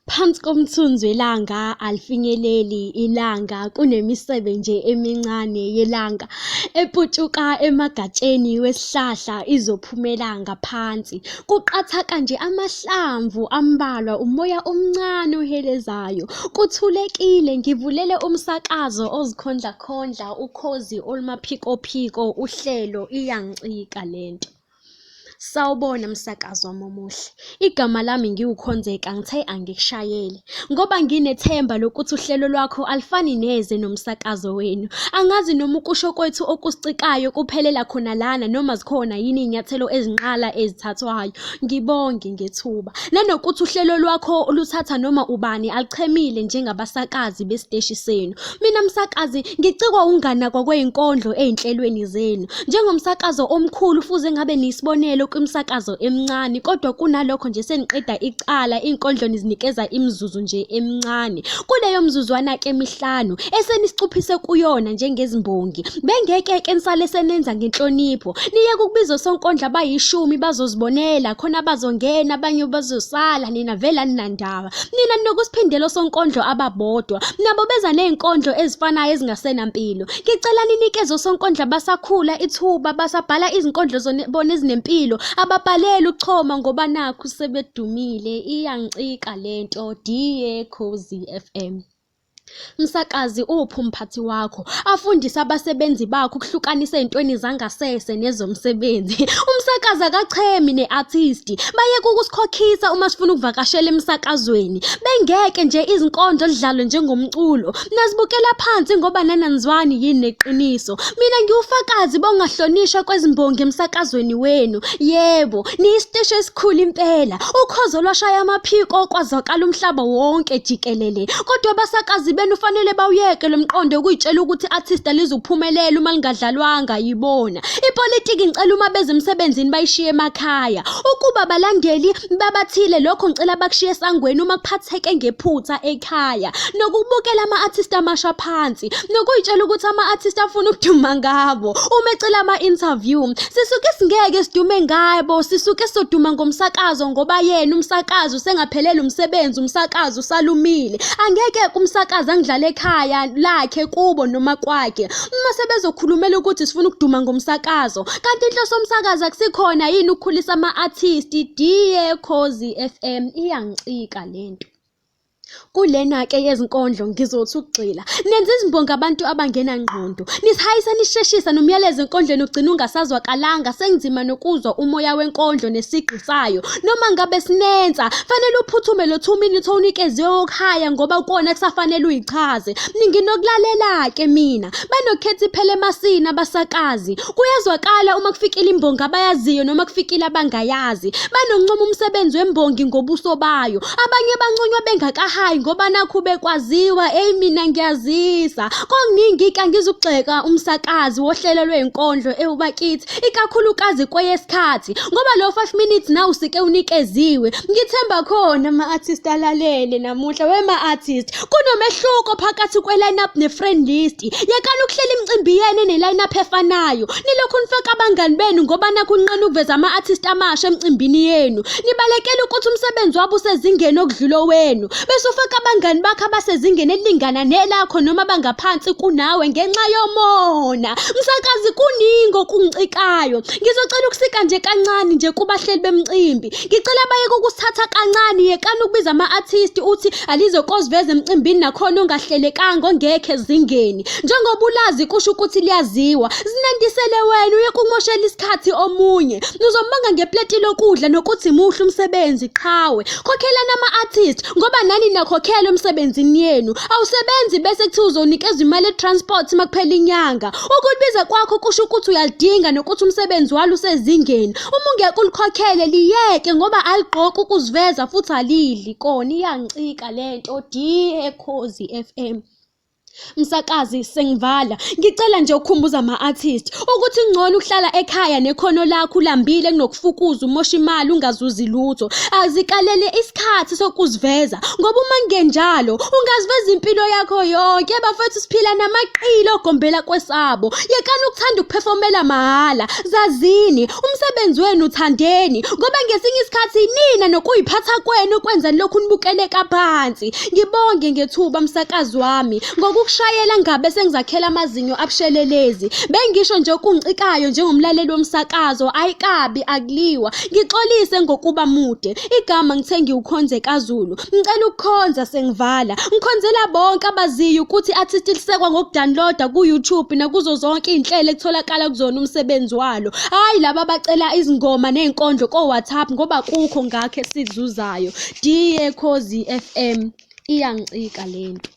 Phansi komthunzi welanga alifinyeleli ilanga kunemisebe nje emincane yelanga eputshuka emagatsheni wesihlahla izophumela ngaphansi. Kuqhathaka nje amahlamvu ambalwa, umoya omncane ohelezayo. Kuthulekile ngivulele umsakazo ozikhondlakhondla ukhozi olumaphikophiko uhlelo iyangicika lento. Sawubona msakazi wami omuhle. Igama lami ngiwuKhonzeka ngithe angikushayele ngoba nginethemba lokuthi uhlelo lwakho alifani neze nomsakazo wenu. Angazi noma ukusho kwethu okusicikayo kuphelela khona lana noma zikhona yini iy'nyathelo ezinqala ezithathwayo. Ngibonge ngethuba. Nanokuthi uhlelo lwakho luthatha noma ubani aluchemile njengabasakazi besiteshi senu. Mina msakazi ngicikwa ukunganakwa kwey'nkondlo ey'nhlelweni zenu. Njengomsakazo omkhulu fuze ngabe niyisibonelo kwimisakazo emincane kodwa kunalokho nje seniqeda icala iy'nkondlo nizinikeza imizuzu nje emincane. Kuleyo mzuzwana-ke emihlanu esenisicuphise kuyona njengezimbongi bengeke-ke nisale senenza ngenhlonipho niyeke ukubiza osonkondlo abayishumi bazozibonela khona bazongena abanye bazosala nina vele aninandaba. Nina ninokusiphindela osonkondlo ababodwa nabo beza ney'nkondlo ezifanayo ezingasenampilo. Ngicela ninikeze osonkondlo abasakhula ithuba basabhala izinkondlo bona ezinempilo ababhaleli ukuchoma ngoba nakhu sebedumile iyangicika lento dear Khozi FM. Msakazi uphi umphathi wakho afundise abasebenzi bakho ukuhlukanisa ey'ntweni zangasese nezomsebenzi. Umsakazi akachemi ne-artist bayeke ukusikhokhisa uma sifuna ukuvakashela emsakazweni bengeke nje izinkondlo zidlalwe njengomculo Nazibukela phansi ngoba nananizwani yini neqiniso. Mina ngiwufakazi bongahlonishwa kwezimbongi emsakazweni wenu. Yebo, niyisiteshi esikhulu impela. Ukhozo lwashaya amaphiko kwazwakala umhlaba wonke jikelele. Kodwa abasakazi benu fanele bawuyeke lo mqondo wokuyitshela ukuthi i-artist alizukuphumelela uma lingadlalwanga yibona. Ipolitiki ngicela uma beze emsebenzini bayishiye emakhaya. Ukuba abalandeli babathile lokho ngicela bakushiye esangweni uma kuphatheke ngephutha ekhaya. Nokubukela ama-artist amasha phansi, nokuyitshela ukuthi ama-artist afuna ukuduma ngabo uma ecela ama-interview. Sisuke singeke sidume ngabo, sisuke sizoduma ngomsakazo ngoba yena umsakazo usengaphelele umsebenzi, umsakazo usalumile. Angeke umsakazi angidlale ekhaya lakhe kubo noma kwakhe. Uma sebezokhulumela ukuthi sifuna ukuduma ngomsakazo, kanti inhloso yomsakazo akusikhona yini ukukhulisa ama-artist? Dear Khozi FM, iyangicika lento. Kulena-ke yezinkondlo ngizothi ukugxila. Nenza izimbongi abantu abangenangqondo. Nisihayisa nisheshisa nomyalezo enkondlweni ugcina ungasazwakalanga sengizima nokuzwa umoya wenkondlo nesigqi sayo. Noma ngabe sinensa, fanele uphuthume lo 2 minutes owunikeziwe wokuhaya ngoba kukona kusafanele uyichaze. Nginokulalela-ke mina. Banokukhetha iphela emasini abasakazi. Kuyezwakala uma kufikile imbongi abayaziyo noma kufikile abangayazi. Banokuncoma umsebenzi wembongi ngobuso bayo. Abanye banconywa bengakahayi ngoba nakhu bekwaziwa, eyi mina ngiyazisa. Kokuningi-ke angizukugxeka umsakazi wohlelo lwey'nkondlo ewubakithi, ikakhulukazi kweyesikhathi ngoba lo 5 minutes nawu usike unikeziwe. Ngithemba khona ama-artist alalele namuhla wema-artist. Kunomehluko phakathi kwe-line up ne-friend list. Yekani ukuhlela imicimbi yenu ene-line up efanayo. Nilokhu nifaka abangani benu ngoba nakhu ninqena ukuveza ama-artist amasha emicimbini yenu. Nibalekela ukuthi umsebenzi wabo usezingeni okudlula owenu. Bese ufaka abangani bakho abasezingeni elilingana nelakho noma abangaphansi kunawe ngenxa yomona. Msakazi kuningi okungicikayo. Ngizocela ukusika nje kancane nje kubahleli bemcimbi. Ngicela bayeke ukusithatha kancane yekani ukubiza ama-artist uthi alizokoziveza emcimbini nakhona ongahlelekanga ongekho ezingeni. Njengoba ulazi kusho ukuthi liyaziwa. Zinandisele wena uyeke ukumoshela isikhathi omunye. Nizombanga ngepleti lokudla nokuthi muhle umsebenzi qhawe. Khokhelani ama-artist ngoba nani niyakhokhelwa emsebenzini yenu. Awusebenzi bese kuthiwa uzonikezwa imali ye-transport uma kuphela inyanga. Ukulibiza kwakho kusho ukuthi uyalidinga nokuthi umsebenzi walo usezingeni. Uma ungeke ulikhokhele liyeke ngoba aligqoki ukuziveza futhi alidli kona iyangicika lento. Dear Khozi FM. Msakazi sengivala, ngicela nje ukukhumbuza ama-artist ukuthi kungcono ukuhlala ekhaya nekhono lakho ulambile kunokufukuza umosha imali ungazuzi lutho. Azikalele isikhathi sokuziveza ngoba uma kungenjalo ungaziveza impilo yakho yonke. Bafethu siphila namaqili ogombela kwesabo. Yekani ukuthanda ukuphefomela mahhala. Zazini umsebenzi wenu uthandeni ngoba ngesinye isikhathi nina nokuyiphatha kwenu kwenza lokhu nibukeleka phansi. Ngibonge ngethuba msakazi wami ngokukushayela ngabe sengizakhela amazinyo abushelelezi. Bengisho nje okungicikayo njengomlaleli womsakazo ayikabi akuliwa. Ngixolise ngokuba mude. Igama ngithe ngiwukhonze kaZulu. Ngicela ukukhonza sengivala. Ngikhonzela bonke abaziyo ukuthi artist lisekwa ngokudownloada ku-YouTube nakuzo zonke iy'nhlelo ekutholakala kuzona umsebenzi walo. Hhayi laba abacela izingoma ney'nkondlo ko-WhatsApp ngoba kukho ngakho esikuzuzayo. Dear Khozi FM, iyangicika lento.